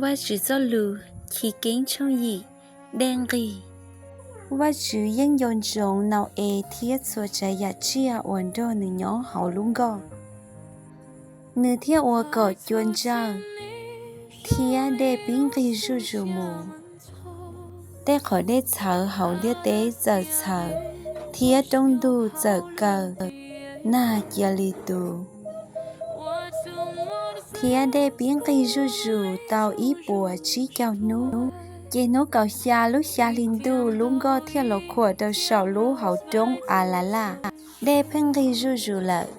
Vajtswv txoj lus, Chiv Keeb tshooj yim, dej nqig. Vajtswv yeej nco ntsoov Nau-es thiab txhua tsav yam tsiaj uas nrog nws nyob hauv lub nkoj. Nws thiaj ua kom cua ntsawj thiab dej pib nqig zuj zus mus. Tej qhov dej txhawv hauv ntiaj teb txawm txhaws thiab roob ntug txawm kaw nag cia li tu. Thiab dej pib nqig zuj zus tau ib puas tsib caug hnub, ces hnub kaum xya lub xya hli ntuj lub nkoj thiaj los khuam rau saum lub hauv roob As Las Laj. Dej pheej nqig zuj zus lawm,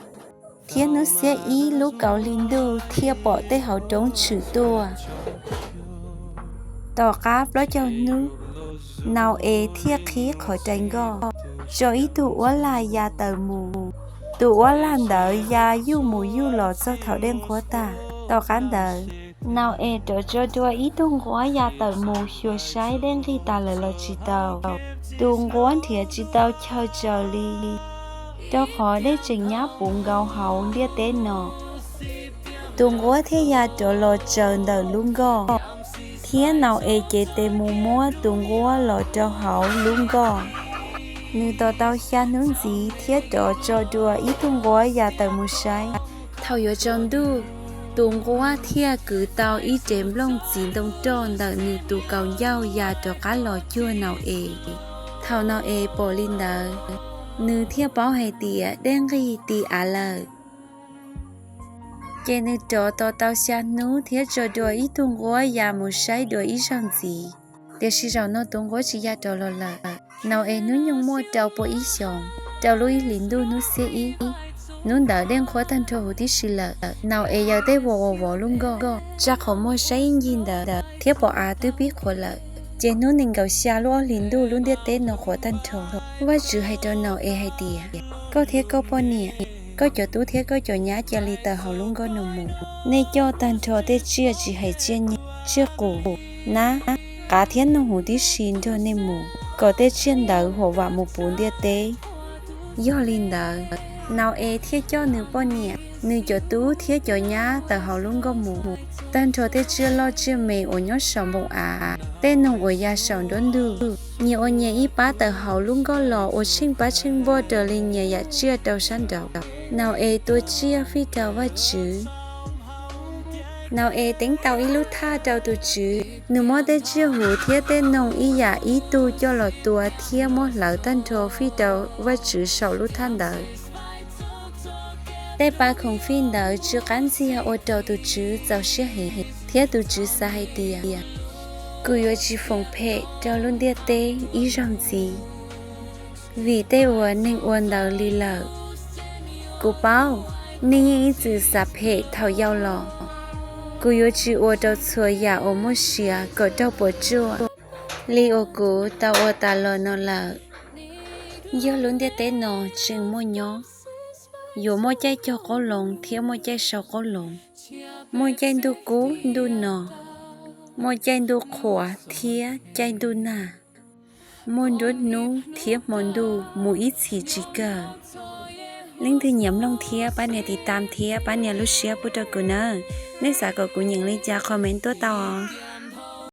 thiab hnub xiab ib lub kaum hli ntuj thiaj pom tej hauv roob tshwm tuaj. Tom qab plaub caug hnub, Nau-es thiaj qhib qhov rais nkoj, tso ib tug uab lag ya tawm mus. Tus uab lag ntawd ya yuj mus yuj los txog thaum dej nqhuab tag. Tom qab ntawd, Nau-es rov tso dua ib tug nquab ya tawm mus xyuas saib dej nqig tas lawm los tsis tau. Tus nquab nrhiav tsis tau chaw tsaws li, rau qhov dej tseem nyab puv nkaus hauv ntiaj teb no. Tus nquab thiaj ya rov los tsaws ntawm lub nkoj, thiab Nau-es cev tes mus muab tus nquab los rau hauv lub nkoj. Nws tos tau xya hnub ntxiv thiab rov tso dua ib tug nquab ya tawm mus saib. Thaum yuav tsaus ntuj, tus nquab thiaj kwv tau ib rev nplooj txiv ntoo roj ntawm nws tus kaus ncauj ya rov qab los cuag Nau-es. Thaum Nau-es pom li ntawd, nws thiaj paub hais tias dej nqig ti av lawm. Ces nws rov tos tau xya hnub thiab tso dua ib tug nquab ya mus saib dua ib zaug ntxiv. Tiam sis zaum no tus nquab tsis ya rov los lawm. Nau-es hnub nyoog muaj rau pua ib xyoos, rau lub ib hlis ntuj hnub xiab ib. Hnub ntawd dej nqhuab tag nrho huv tib si lawm. Nau-es yaws tej vuas uas vov lub nkoj, tsa qhov muag saib ib ncig ntawd thiab pom av twb pib qhuav lawm. Ces hnub nees nkaum xya lub ob hlis ntuj lub ntiaj teb no qhuav tag nrho. Vajtswv hais rau Nau-es hais tias, Koj thiab koj poj niam, koj cov tub thiab koj cov nyab cia li tawm hauv lub nkoj no mus. Nej coj tag nrho tej tsiaj tsis hais tsiaj nyiaj, tsiaj qus, nab, qav thiab noog huv tib si nrog nej mus, kom tej tsiaj ntawd huam vam mus puv ntiaj teb. Yog li ntawd, Nau-es thiaj coj nws poj niam, nws cov tub thiab cov nyab tawm hauv lub nkoj mus. Tag nrho tej tsiaj loj tsiaj me uas nyob saum npoo av, tej noog uas ya saum nruab ntug, nyias ua nyias ib pab tawm hauv lub nkoj los ua tsheej pab tsheej npoj raws li nyias yam tsiaj rau sab nraud. Nau-es tua tsiaj fij rau Vajtswv. Nau-es teeb tau ib lub thaj rau tus Tswv, nws muab tej tsiaj huv thiab tej noog ib yam ib tug coj los tua thiab muab hlawv tag nrho fij rau Vajtswv saum lub thaj ntawd. Tej pa khoom fij ntawd tsw qab ntxiag ua rau tus Tswv txaus siab heev, thiab tus Tswv xav hais tias, Kuv yuav tsis foom phem rau lub ntiaj teb ib zaug ntxiv vim tej uas neeg ua ntawd li lawm. Kuv paub, neeg yeej ib txwm xav phem thaum yau los. Kuv yuav tsis ua rau txhua yam uas muaj sia kom raug puas tsuaj li uas kuv tau ua tas los no lawm. Yog lub ntiaj teb no tseem muaj nyob, yuav muaj caij cog qoob loo thiab muaj caij sau qoob loo, muaj caij ntuj kub ntuj no, muaj caij ntuj qhuav thiab caij ntuj nag, muaj nruab hnub thiab hmo ntuj mus ib txhis tsis kawg. Leej twg nyiam mloog thiab pab nias tiv tam thiab pab nias lub siab pub rau kuv nawb. Nej xav kom kuv nyeem li cas comment tuaj tau os.